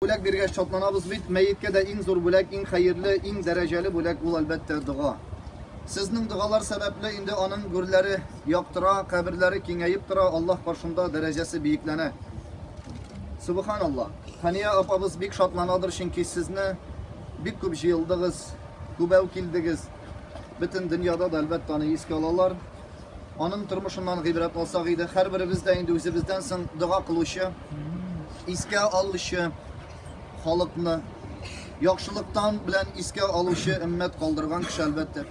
Бүләк биргәч шатланабыз бит, мәеткә дә иң зур бүләк, иң хәерле, иң дәрәҗәле бүләк ул, әлбәттә, дога. Сезнең догалар сәбәпле инде аның гүрләре яктыра, каберләре киңәеп тора, Аллаһ каршында дәрәҗәсе биекләнә. Субханаллаһ. Хәния апабыз бик шатланадыр, чөнки сезне бик күп җыелдыгыз, күбәү килдегез. Бөтен дөньяда да, әлбәттә, аны искә алалар. Аның тормышыннан гыйбрәт алсак иде, һәрберебез дә инде үзебездән соң дога кылучы, искә алучы халыкны, яхшылыктан белән искә алучы өммәт калдырган кеше, әлбәттә.